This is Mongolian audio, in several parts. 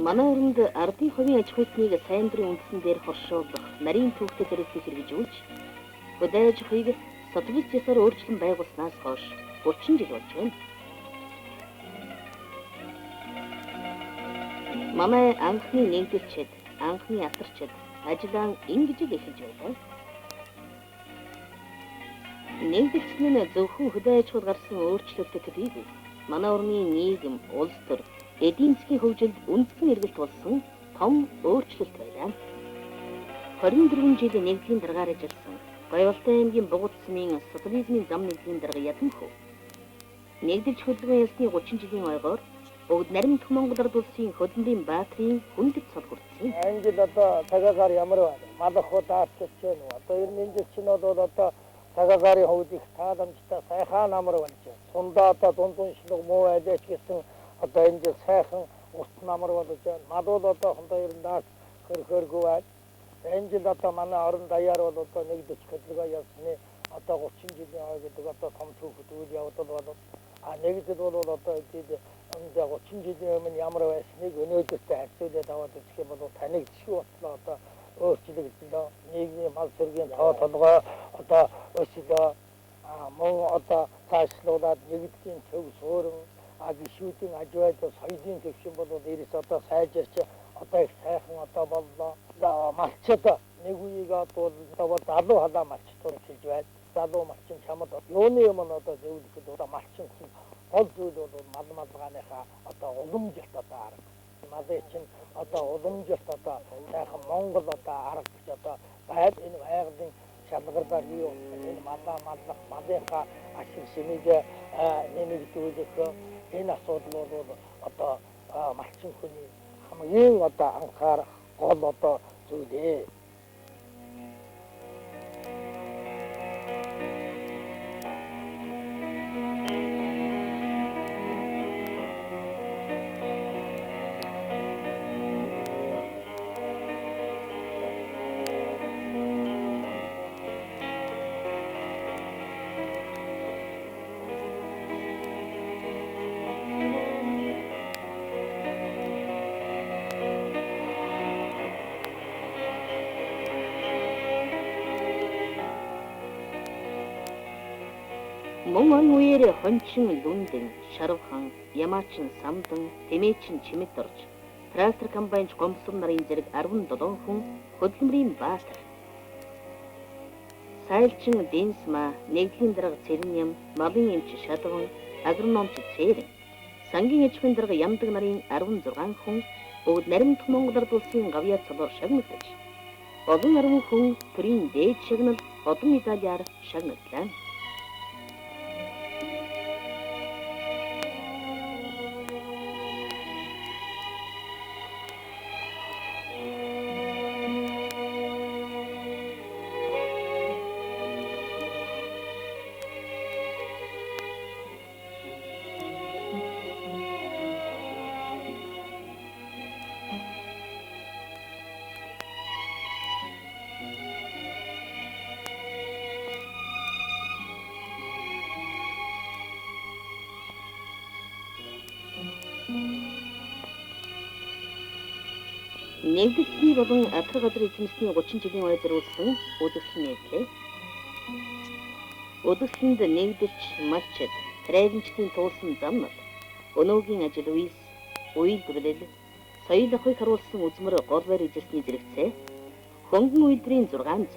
Манай оронд ардын хувийн аж ахуйтныг сайн дурын үндсэн дээр хоршоолох нарийн түүхтэй зэрэгцээ хэрэгжүүлж, хөдөө аж ахуйг социалист ёсоор өөрчлөн байгуулснаас хойш 30 жил болж байна. Манай анхны нэгдэлчид, анхны атарчид ажлаа ингэж л эхэлж байлаа. Нэгдэлцэн нь зөвхөн хөдөө аж ахуйд гарсан өөрчлөлт төдийгүй манай орны нийгэм, улс төр, эдийн засгийн хөгжилд үндэслэн эргэлт болсон том өөрчлөлт байлаа. 24 жил нэгдлийн даргаар ажилласан Гоёлтой аймгийн Бугат сумын социализмын зам нэгдлийн дарга Ядамхүү. Нэгдэлч хөдөлгөөн ялсны 30 жилийн ойгоор бүгд наримдах Монгол ард улсын хөдөлмөрийн баатрын хүндэт цол хүртсэн. Энэ жил одоо цагаагаар ямар байна? Малах уу даарч байна уу? Одоо ер нь энэ жил чинь бол одоо цагаагаарын хувьд их тааламжтай сайхан амар болж байна. Сундаа одоо дунд шинэг муу байлаа ч гэсэн одоо энэ жил сайхан урт намар болж байна. Мал бол одоохондоо ер нь даарч хөрхөөргүй байна. Энэ жил одоо манай орон даяар бол одоо нэгдэж хөдөлгөөн явсны одоо 30 жилийн ой гэдэг одоо том түүхэд үйл явдал болов. А нэгдэл бол одоо эдгээр 30 жилийн өмнө ямар байсныг өнөөдөртэй харьцуулаад аваад үзэх юм бол танигдшгүй ботлоо одоо өөрчлөгдлөө. Нийгмийн мал сүргийн тоо толгой одоо өслөө. Мөн одоо цаашлуулад нэгдлийн төв суурин гишүүдийн аж байдал соёлын төвшин бол ирээс одоо сайжирч одоо их сайхан одоо боллоо. Малчид нэг үеийг одоо залуу халаа малчдууд эхэлж байна. Залуу малчин чамд юуны юм нь одоо зөвлөхөд одоо малчин хүн гол зүйл бол мал малгааныхаа одоо уламжилт одоо арга. Малын чинь одоо уламжилт одоо сайхан Монгол одоо арга гэж одоо байд энэ байгалийн шалгарлаар юу энэ малаа маллах малынхаа ашиг шимийг нэмэгдүүлэх энэ асуудал бол одоо малчин хүний хамгийн одоо анхаарах гол одоо зүйл ээ. Мөн он үеэр хончин лүндэн, шарвхан, ямаачин самдан, тэмээчин чимэд орж, трактор комбайнч гомсом нарын зэрэг 17 хүн хөдөлмөрийн баатар. Сайлчин Дэнсма, нэгдлийн дарга Цэрэням, малын эмч Шадван, агрономч Цэрэн, сангийн аж ахуйн дарга Ямдаг нарын 16 хүн бүгд наримдах Монгол ард улсын гавьяа цолоор шагнагдаж, олон арван хүн төрийн дээд шагнал одон медалиар шагнаглаа. Нэгдэлтний болон атар газар эзэмсний 30 жилийн ой зориулсан үзэсгэлэн нийтлээ. Үзэсгэлэнд нэгдэлч, малчид, трайвенчдийн туулсан зам нар, өнөөгийн ажил үйлс, үйлдвэрлэл, соёл ахуйг харуулсан үзмэр гол байр эзэлсний зэрэгцээ, хөнгөн үйлдвэрийн 600,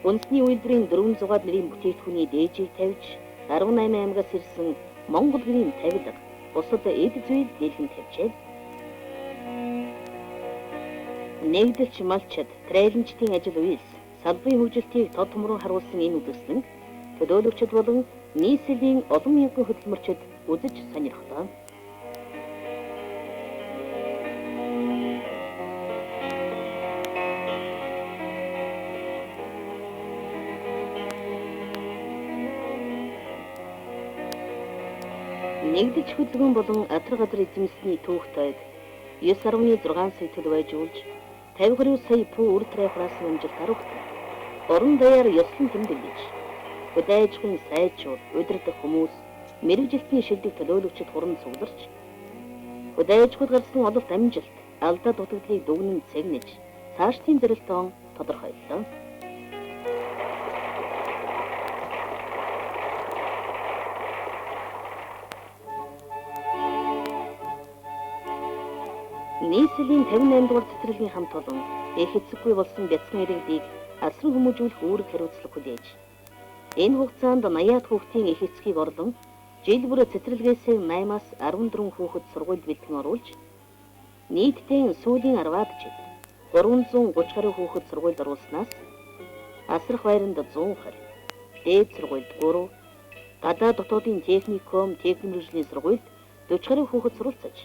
үндэсний үйлдвэрийн 400-аад нэрийн бүтээгдэхүүний дээжийг тавьж, 18 аймагаас ирсэн Монгол гэрийн тавилга, бусад эд зүйл дэлгэн тавьжээ. Нэгдэлч малчид, трайвенчдийн ажил үйлс, салбарын хөгжилтийг тод томрон харуулсан энэ үзэсгэлэн төлөөлөгчд болон нийслэлийн олон мянган хөдөлмөрчид үзэж сонирхлоо. Нэгдэлч хөдөлгөөн болон атар газар эзэмсний түүх тойг 9.6 сая төлөв ажуулж 50 гаруй сая пүү үр трай хураасан амжилт харуухтай. Орон даяар ёслон тэмдэглэж, хөдөө аж ахуйн сайчууд, удирдах хүмүүс, мэргэжилтний шилдэг төлөөлөгчид хуран цугларч, хөдөө аж ахуйд гарсан ололт амжилт, алдаа дутагдлыг дүгнэн цэгнэж цаашдын зорилтоо тодорхойллоо. Нийслэлийн 58 дугаар цэцэрлэгийн хамт олон эх эцэггүй болсон бяцхан иргэдийг асран хүмүүжүүлэх үүрэг хариуцлага хүлээж. Энэ хугацаанд 80-аад хүүхдийн эх эцгийг орлон жил бүр цэцэрлэгээс 8-аас 14 хүүхэд сургуульд бэлтгэн оруулж нийтдээ сүүлийн 10-аад жил 330 гаруй хүүхэд сургуульд оруулснаас асрах байранд 120, дээд сургуульд 3, гадаад дотоодын техникум, техник мэргэжлийн сургуульд 40 гаруй хүүхэд суралцаж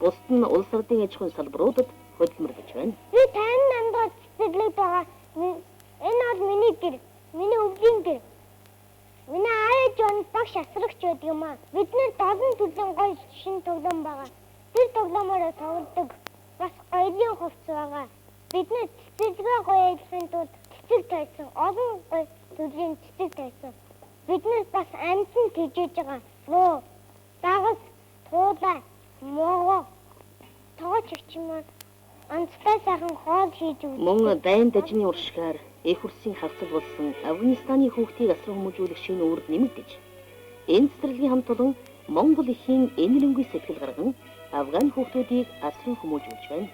бусд нь улс ардын аж ахуйн салбаруудад хөдөлмөрлөж байна. Би 58 дугаар цэцэрлэгт байгаа. Энэ бол миний гэр, миний өвлийн гэр. Миний аав ээж нь багш асрагч байдаг юм аа. Бид нэр 7 төрлийн гоё шинэ тоглоом байгаа. Тэр тоглоомоор тоглодог. Бас гоёлын хувцас байгаа. Бид нэр цэцэрлэгээ гоё ажиллахын тулд цэцэг тавьсан. Олон гоё төрлийн цэцэг тавьсан. Бид нэр бас амьтан тэжээж байгаа. Муу, дагас, туулай, могоо, тоогооч ичмээр онцгой сайхан хоол хийж өгдөг. Мөн дайн дажны уршгаар эх үрсийн хагцал болсон Афганистаны хүүхдийг асран хүмүүжүүлэх шинэ үүрэг нэмэгдэж, энэ цэцэрлэгийн хамт олон Монгол эхийн энэрэнгүй сэтгэл гарган Афган хүүхдүүдийг асран хүмүүжүүлж байна.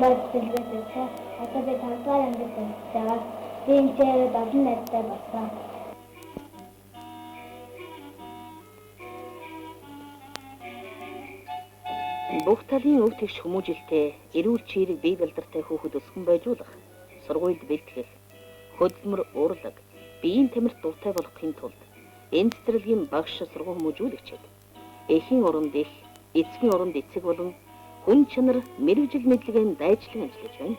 Дугаар цэцэрлэгээр байсан. Одоо би 5 дугаар ангид байгаа. Би энэ чигээр олон найзтай болсон. Бүх талын өв тэгш хүмүүжилтэй, эрүүл чирэг бие балдартай хүүхэд өсгөн байжуулах, сургуульд бэлтгэх, хөдөлмөр урлаг, биеийн тамирт дуртай болгохын тулд энэ цэцэрлэгийн багш сургууль хүмүүжүүлэгчид эхийн оронд их, эцгийн оронд эцэг болон хүн чанар мэргэжил мэдлэгийн дайчлан ажиллаж байна.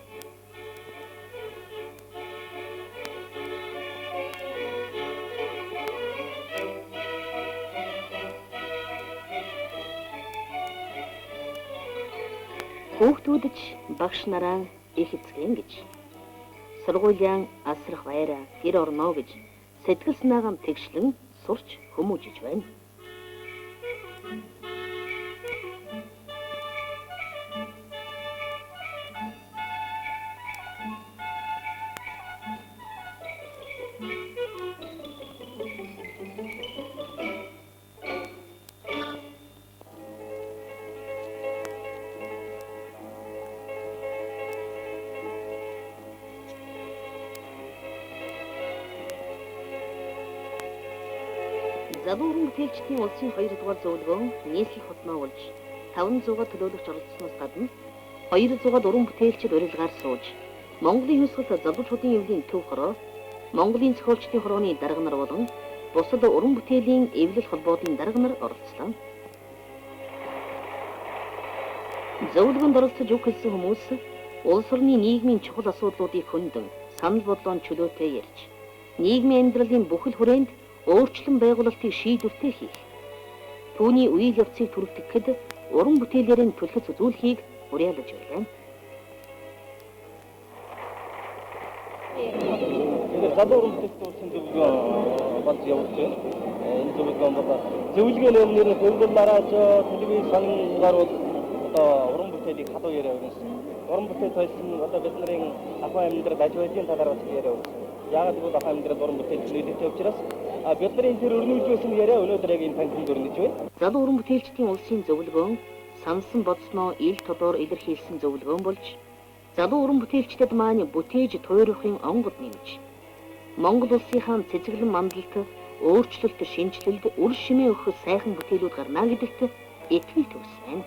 Хүүхдүүд ч багш нараа их эцгэн гэж, сургуулийн асрах байраа гэр орноо гэж сэтгэл санаагаа тэгшлэн сурч хүмүүжиж байна. Залуу уран бүтээлчдийн улсын 2 дугаар зөвлөгөөн нийслэл хотноо болж 500-аад төлөөлөгч оролцсоноос гадна 200-аад уран бүтээлчид урилгаар сууж Монголын хувьсгал залуучуудын эвлийн төв хороо, Монголын зохиолчдын хорооны дарга нар болон бусад уран бүтээлийн эвлэл холбоодын дарга нар оролцлоо. Зөвлөгөөнд оролцож үг хэлсэн хүмүүс улс орны нийгмийн чухал асуудлуудыг хөндөн санал бодлоон чөлөөтэй ярьж нийгмийн амьдралын бүхэл хүрээнд өөрчлөн байгуулалтыг шийдвэртэй хийх, түүний үйл явцыг түргэтгэхэд уран бүтээлээр нь түлхэц үзүүлэхийг уриалж байлаа. Залуу уран бүтээлчдийн улсын зөвлөгөө болж явуулж байна. Энэ зөвлөгөө бол зөвлөгөөний өмнө нь хөнгөл радио, телевиз сангаар бол одоо уран бүтээлийг халуун яриа өрнөсөн. Уран бүтээл тойлсон одоо бид нарын ахуй амьдрал аж ахуйн талаар бас яриа өрнөсөн. Яагаад гэвэл ахуй амьдрал уран бүтээл нөлөөтэй учраас бид нарын тэр өрнүүлж байсан яриа өнөөдөр яг энэ танхимд өрнөж байна. Залуу уран бүтээлчдийн улсын зөвлөгөөн сансан бодсноо ил тодор илэрхийлсэн зөвлөгөөн болж залуу уран бүтээлчдэд маань бүтээж туйрахын онгод нэмж Монгол улсынхаа цэцэглэн мандалд өөрчлөлт, шинэчлэлд үр шимээ өгөх сайхан бүтээлүүд гарна гэдэгт итгэл төгс байна.